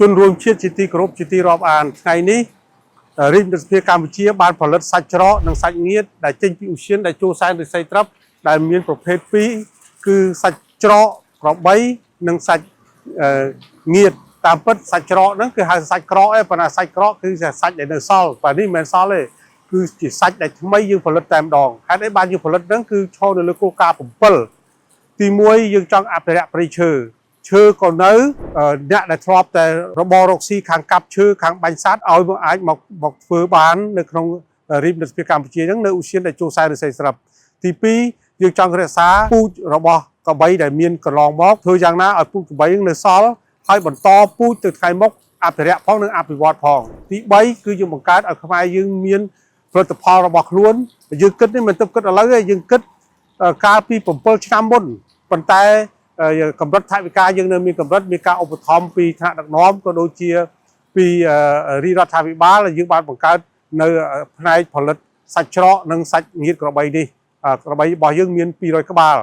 ជនរួមជាតិជាទីគោរពជាទីរាប់អានថ្ងៃនេះរាជរដ្ឋសភាកម្ពុជាបានផលិតសាច់ច្រកនិងសាច់ងៀតដែលចេញពីឧទ្យានដែលចូលសែនឫស្សីត្រឹបដែលមានប្រភេទពីរគឺសាច់ច្រកក្របីនិងសាច់អឺងៀតតាមពិតសាច់ច្រកហ្នឹងគឺហៅសាច់ក្រកឯងប៉ុន្តែសាច់ក្រកគឺសាច់ដែលនៅសល់បាទនេះមិនមែនសល់ទេគឺជាសាច់ដែលថ្មីយើងផលិតតែម្ដងហេតុអីបានយើងផលិតហ្នឹងគឺឈរនៅលើគោលការណ៍7ទី1យើងចង់អភិរក្សព្រៃឈើ ឈើក៏នៅអឺអ្នកដែលធ្លាប់តែរបររកស៊ីខាងកាប់ឈើខាងបាញ់សត្វឲ្យមកអាចមកមកធ្វើបាននៅក្នុងរាជរដ្ឋាភិបាលកម្ពុជាហ្នឹងនៅឧទ្យានដែលចូលសែនឫស្សីស្រាប់ទី2យើងចង់រក្សាពូជរបស់ក្របីដែលមានកន្លងមកធ្វើយ៉ាងណាឲ្យពូជក្របីហ្នឹងនៅសល់ហើយបន្តពូជទៅថ្ងៃមុខអភិរក្សផងនិងអភិវឌ្ឍផងទី3គឺយើងបង្កើតឲ្យខ្មែរយើងមានផលិតផលរបស់ខ្លួនយើងគិតនេះមិនទៅគិតឥឡូវទេយើងគិតកាលពី7ឆ្នាំមុនប៉ុន្តែ កម្រិតថវិកាយើងនៅមានកម្រិតមានការឧបត្ថម្ភពីថ្នាក់ដឹកនាំក៏ដូចជាពីរាជរដ្ឋាភិបាលយើងបានបង្កើតនៅផ្នែកផលិតសាច់ច្រកនិងសាច់ងៀតក្របីនេះក្របីរបស់យើងមាន200ក្បាល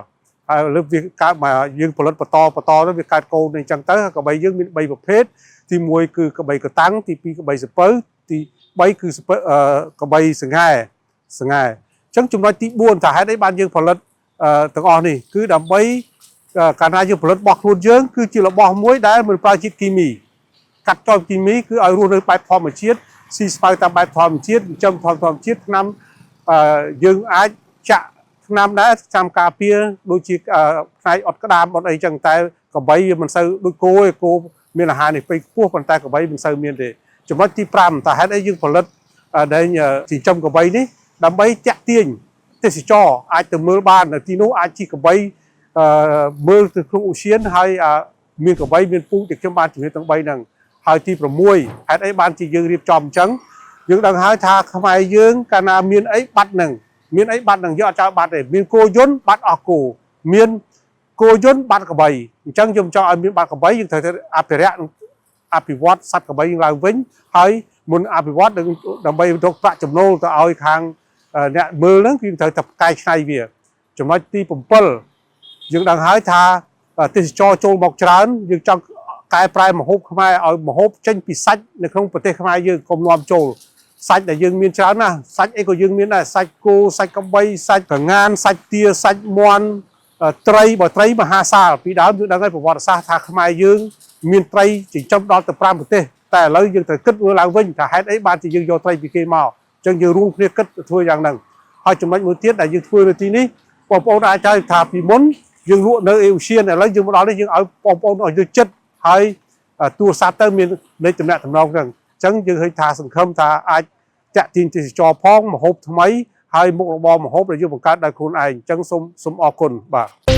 ហើយលើវាកើតមកយើងផលិតបន្តបន្តទៅវាកើតកូនអញ្ចឹងទៅក្របីយើងមាន3ប្រភេទទី1គឺក្របីកតាំងទី2ក្របីសពៅទី3គឺក្របីសង្ហែសង្ហែអញ្ចឹងចំណុចទី4ថាហេតុអីបានយើងផលិតទាំងអស់នេះគឺដើម្បី កាលណាយើងផលិតរបស់ខ្លួនយើងគឺជារបស់មួយដែលមិនប្រើជាតិគីមីកាត់ចោលគីមីគឺឲ្យរស់នៅបែបធម្មជាតិស៊ីស្មៅតាមបែបធម្មជាតិចិញ្ចឹមធម្មជាតិថ្នាំយើងអាចចាក់ថ្នាំដែរចាំការពារដូចជាផ្នែកអត់ក្តាមអត់អីចឹងតែក្របីវាមិនសូវដូចគោទេគោមានអាហារនេះពេកខ្ពស់ប៉ុន្តែក្របីមិនសូវមានទេចំណុចទី5តើហេតុអីយើងផលិតដែលចិញ្ចឹមក្របីនេះដើម្បីតាក់ទាញទេសចរអាចទៅមើលបាននៅទីនោះអាចជិះក្របី អឺមើលទៅក្នុងឧទ្យានហើយមានក្របីមានពូជដែលខ្ញុំបានជំរាបទាំង3ហ្នឹងហើយទី6ហេតុអីបានជាយើងរៀបចំអញ្ចឹងយើងដឹងហើយថាខ្មែរយើងកាលណាមានអីបាត់ហ្នឹងមានអីបាត់ហ្នឹងយកអត់ចោលបាត់ទេមានគោយន្តបាត់អស់គោមានគោយន្តបាត់ក្របីអញ្ចឹងយើងចង់ឲ្យមានបាត់ក្របីយើងត្រូវតែអភិរក្សនិងអភិវឌ្ឍសត្វក្របីយើងឡើងវិញហើយមុនអភិវឌ្ឍដើម្បីរកប្រាក់ចំណូលទៅឲ្យខាងអ្នកមើលហ្នឹងគឺត្រូវតែកែច្នៃវាចំណុចទី7យើងដឹងហើយថាទេសចរចូលមកច្រើនយើងចង់កែប្រែម្ហូបខ្មែរឲ្យម្ហូបចេញពីសាច់នៅក្នុងប្រទេសខ្មែរយើងកុំនាំចូលសាច់ដែលយើងមានច្រើនណាស់សាច់អីក៏យើងមានដែរសាច់គោសាច់ក្របីសាច់ក្ងានសាច់ទាសាច់មាន់ត្រីបើត្រីមហាសាលពីដើមយើងដឹងហើយប្រវត្តិសាស្ត្រថាខ្មែរយើងមានត្រីចិញ្ចឹមដល់ទៅ5ប្រទេសតែឥឡូវយើងត្រូវគិតមើលឡើងវិញថាហេតុអីបានជាយើងយកត្រីពីគេមកអញ្ចឹងយើងរួមគ្នាគិតធ្វើយ៉ាងហ្នឹងហើយចំណុចមួយទៀតដែលយើងធ្វើនៅទីនេះបងប្អូនអាចថាពីមុនយើងលក់នៅអេអូសៀនឥឡូវយើងមកដល់នេះយើងឲ្យបងប្អូនឲ្យយកចិត្តហើយទូរស័ព្ទទៅមានលេខតំណាក់តំណងហ្នឹងអញ្ចឹងយើងឃើញថាសង្ឃឹមថាអាចតាក់ទាញទេសចរផងម្ហូបថ្មីហើយមុខរបរម្ហូបដែលយើងបង្កើតដោយខ្លួនឯងអញ្ចឹងសូមសូមអរគុណបាទ។